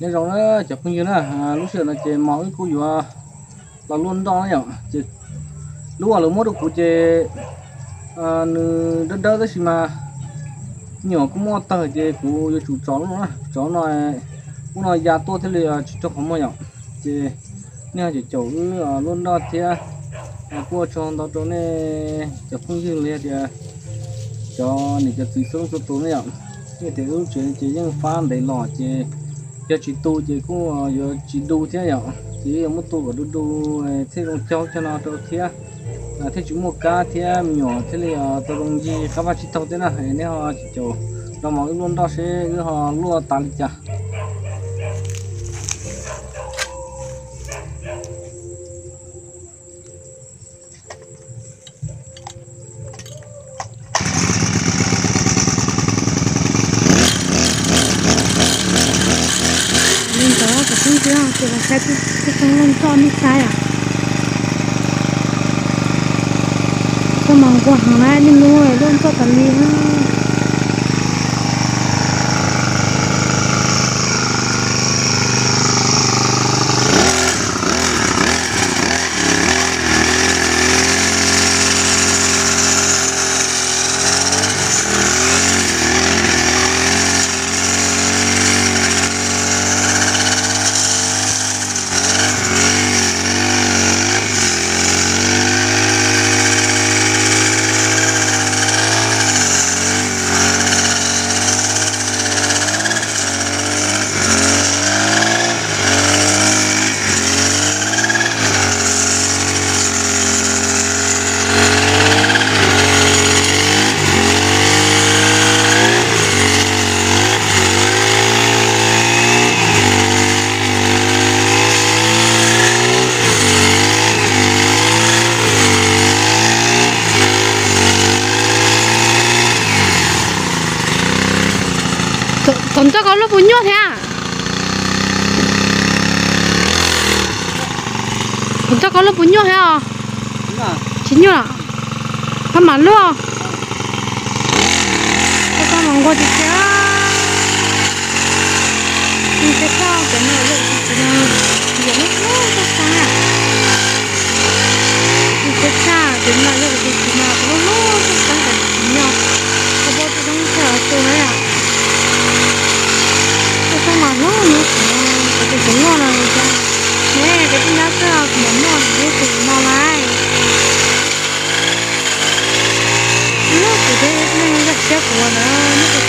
Nyob zoo na cov phooj ywg na, lub sij hawm no ces mos wb kuj yuav los luaj nroj na yom. Ces lub uas lawv muab rau kuv ces nws dawb dawb tab sis mas me nyuam kuj muaj tawg ces kuv yuav tsum tso lub no, tsov no, lub no ya tuaj thiaj li tsis raug qhov muag yom. Ces nej ho caum caum wb luaj nroj thiab, kuj ua tsaug ntau rau nej cov phooj ywg los yog tias cov niam cov txiv txhua leej txhua tus na yom. Nej tias wb lub tsev ces yeej fab ntev los ces yog tsis tu ces kuj yuav tsis du thiab yom. Ces wb yuav muab tu kom du du thiaj zoo caug cag no rau thiab, thiaj tsis muaj kab thiab me nyuam thiaj li tau zoo ncig qab vaj tsib taug thiab na. Nej ho caum caum los mos wb luaj nroj seb wb ho luaj tas li cas. Li ntawd cov phooj ywg, ces los saib tib tsoog luaj nroj nej saib os. Txhob mas nquag heev na, niaj hnub luaj nroj tas li na. Thaum nroj koj luaj puas nyuaj thiab? Thaum nroj koj luaj puas nyuaj thiab os? Tsis nyuaj. Koj mam luaj. Koj mam nquag tiag tiag. Tsis tshaj, cov no yog kuv tus txiv no, yog lub lub tuaj xeeb na. Tsis tshaj, cov no yog kuv tus txiv no, kuv lub lub tuaj xeeb cov tus txiv no. Koj puas tuaj xeeb tshaj tus na yom? Tuaj xeeb mas hlub hnub kuv, kuv tus txiv loj no li cas. Ne, koj tij nyab xwb kuv mam muaj hlub tus no lawm. Hlub kuv thiab nej zaj siab kuv na, nej puas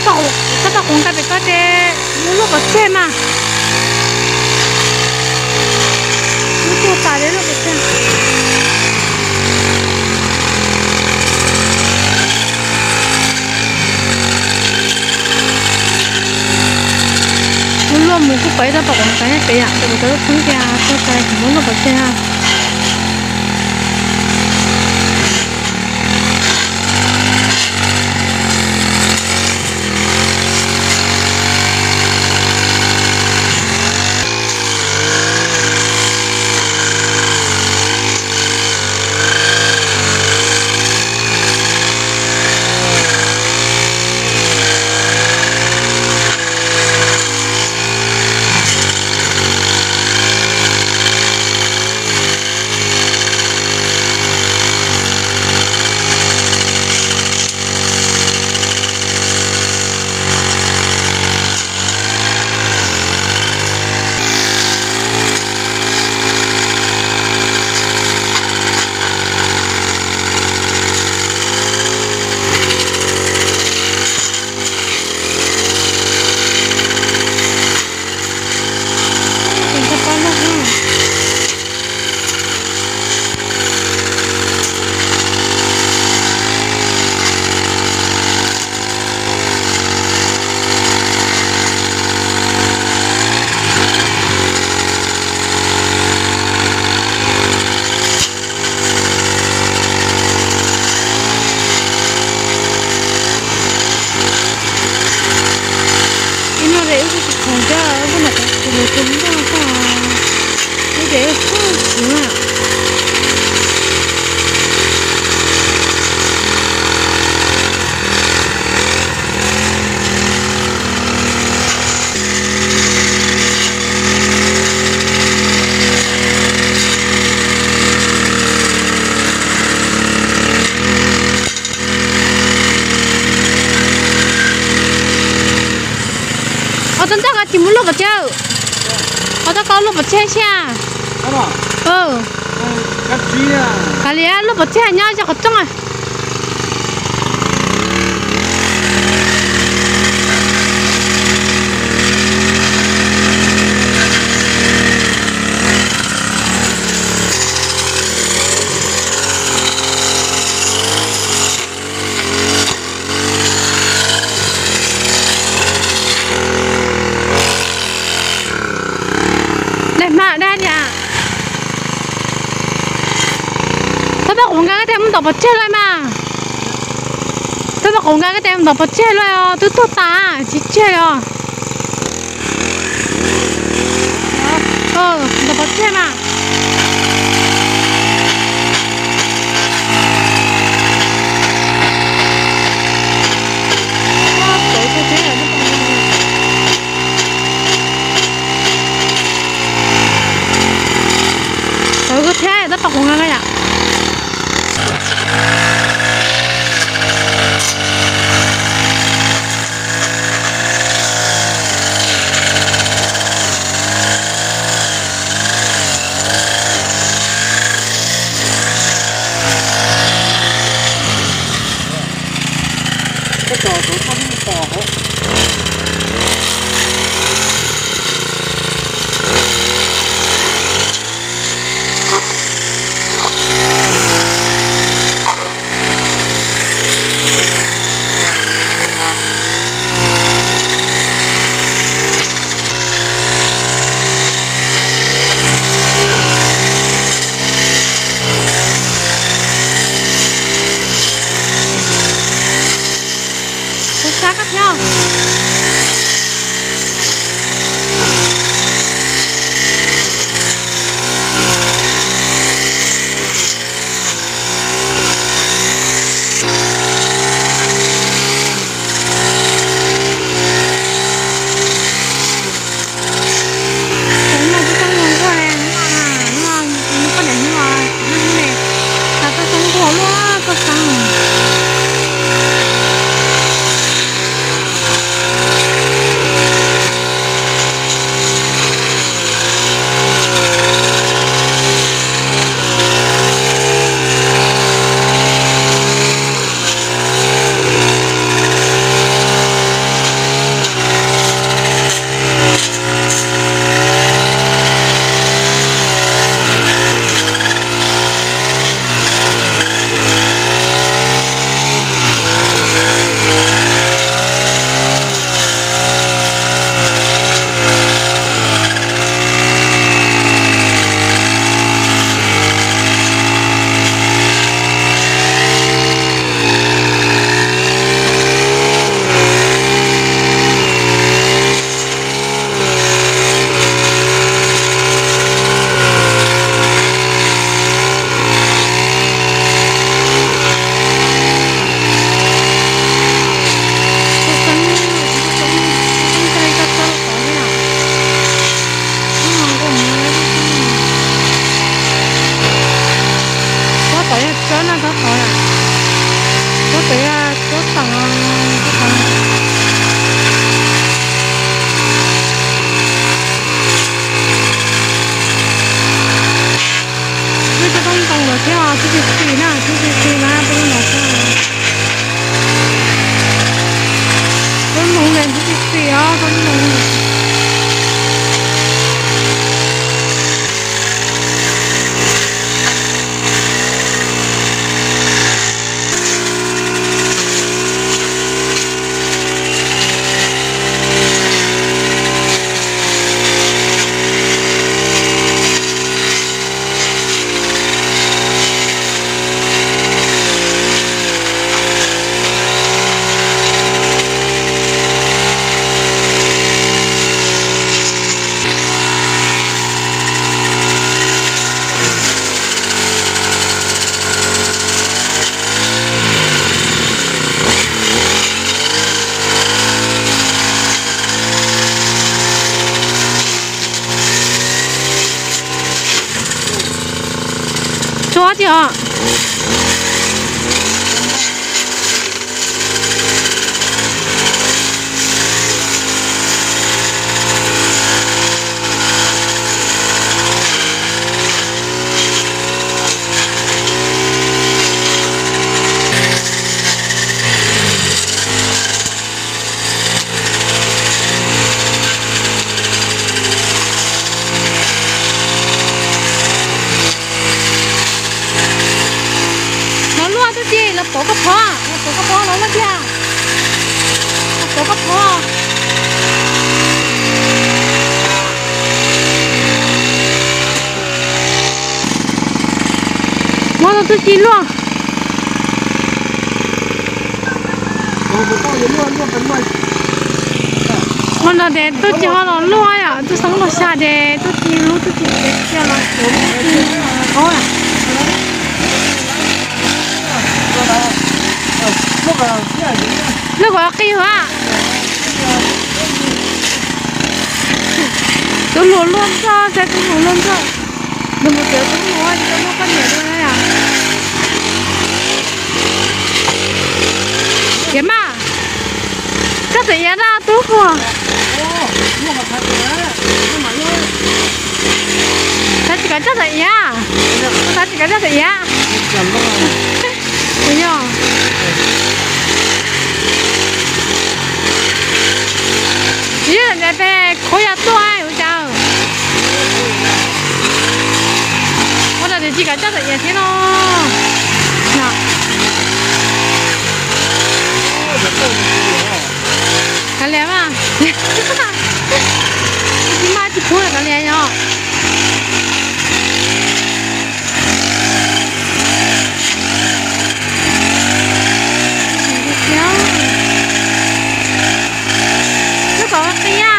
paub? Koj pom quav nqa pem koj ces luaj kom tseg mas. Lub tuag tas ces luaj kom tseg. Luaj mus kuj pom ib txoj pom quav nqa nyob pem yom, ces kuv tau lub xeeb tias tuag tas kuv muab luaj kom tseg na. Tus ntoj ko, ib ces txhua txhua. Ho tus ntoj ko tsis mus luaj pov tseg. Ho tab ko luaj pov tseg xwb. Kav liam, luaj pov tseg nyob zog qhov rooj. Daig hma dab tias, tab paj quav nqa koj tes mus ntov pov tseg lawm mas. Tab paj quav nqa koj tes mus ntov pov tseg lawm os, twb tuag tas tsis tseg os. Ntov pov tseg mas. Tawv kawg thiab, tab paj quav nqa yom. Kuv sab koj thiab. Yog. Los luaj tub tsis, los pauv koj phov, los pauv koj phov los luaj tiag. Los pauv koj phov. Muab tau tub tsis luaj. Ua no ces tub tsis ho los luaj yom, tub xeeb los xya ces tub tsis lub tub tsis txias los tub tsis. Lub kom qis a. Tub hluas luaj ntxog, saib tub hluas luaj ntxog. Nws mus txiav tub hluas tsis tau muaj poj niam dua na yom. Tiav mas, coj txawm iav na tub hluas. Xav tsis kom coj txawm iav, xav tsis kom coj txawm iav. Yog, yog ntawd peb khuv yog tuaj ua cas. Ua no tias tsis kom coj txawm iav thiab no. Kav liam mas, tsis mas tsis pub kav liam yog. Lub kom qia.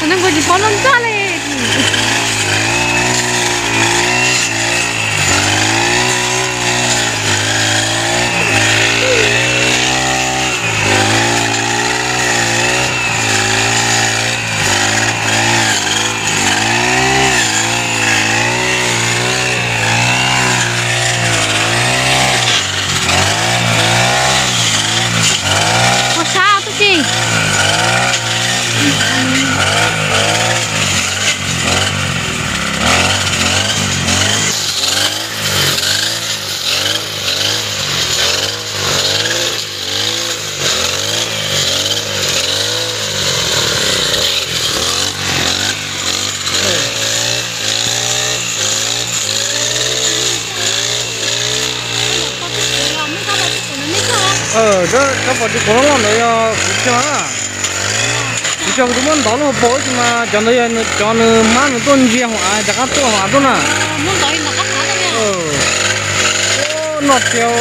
Neeg kuj tsis paub lub ntxaj li. Ua sab tub tsis. Rab phom ris quav loj loj ntawd yog kuv cog na. Kuv cog kuv twb muab ntov lub hauv paus ib tsi mas cov ntawd yog cov nws hmab nws tuaj ntsia hauv av rov qab tuaj hauv av tuaj na. Noj tiag.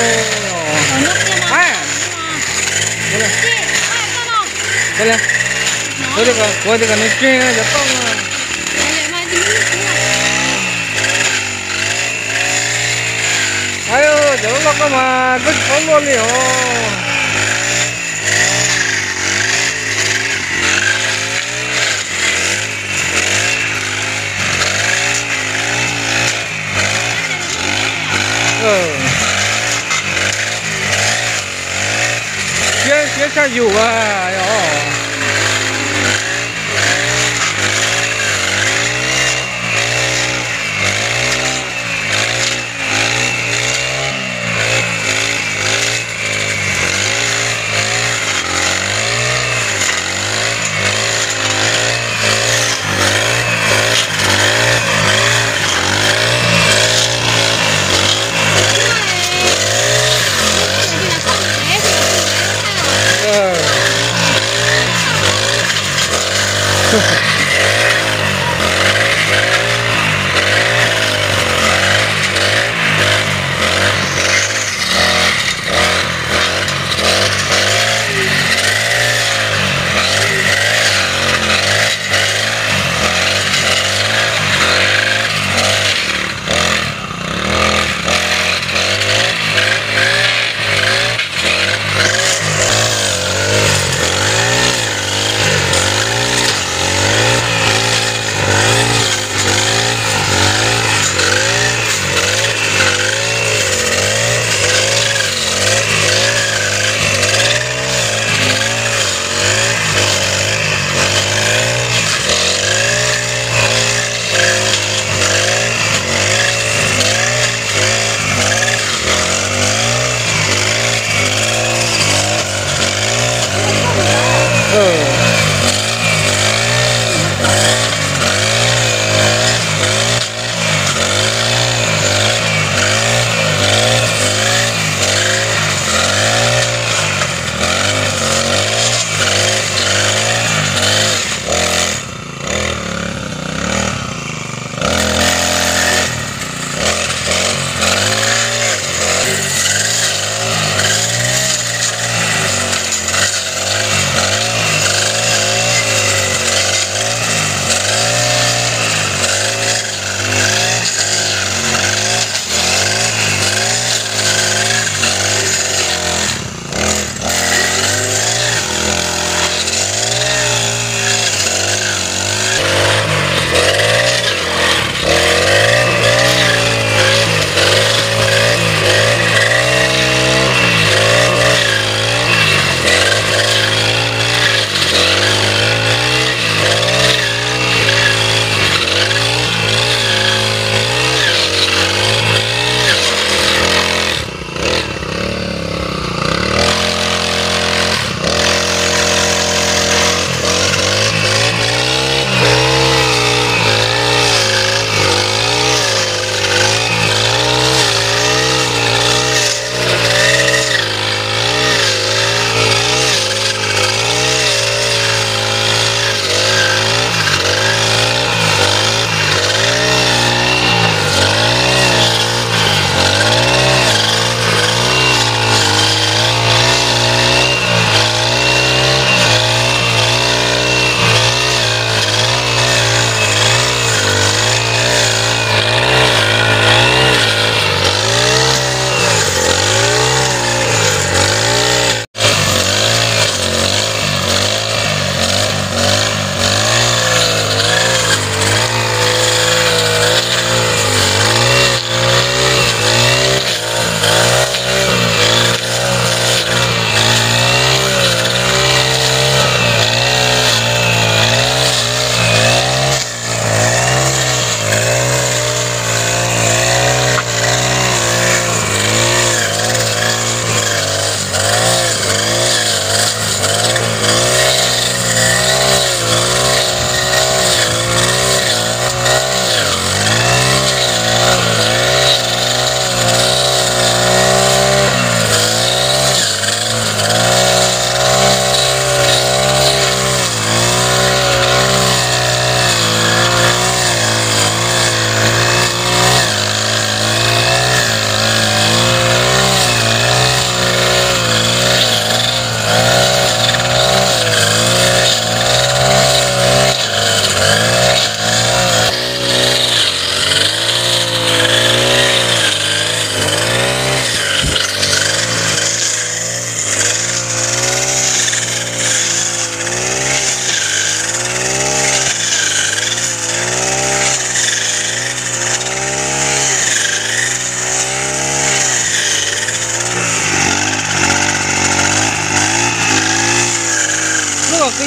Kuv tias kom nws tseg cov toj no. Aib, cov loj loj koj mas koj tsis paub luaj li os. Siab siab tshaj yus a.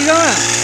Coob.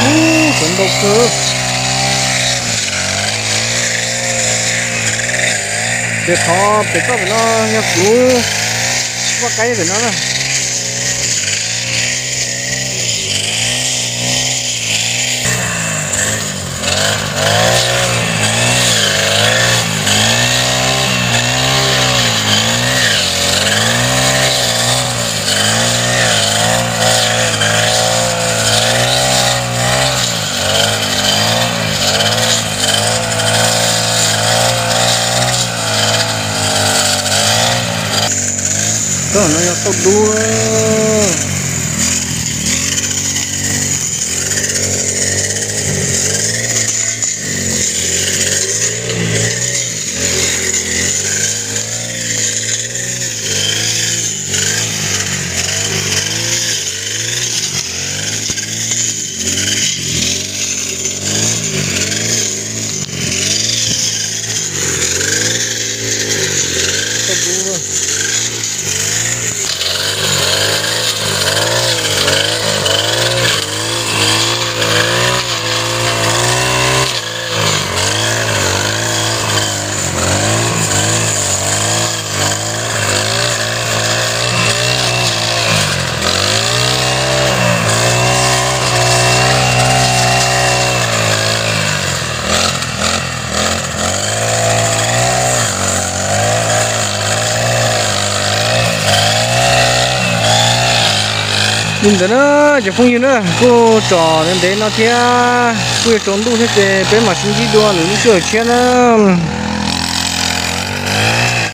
Ub, sawv ntau kawg. Ces qhov pem toj pem no yog kuv vaj qaib pem no na. Toj no yog toj dub. Toj dub. Li ntawd na, cov phooj ywg na, kuj tsom ntev no thiab kuj yuav tsaus ntuj thiab ces peb mam sib ntsib dua lwm lub sij hawm tshiab na.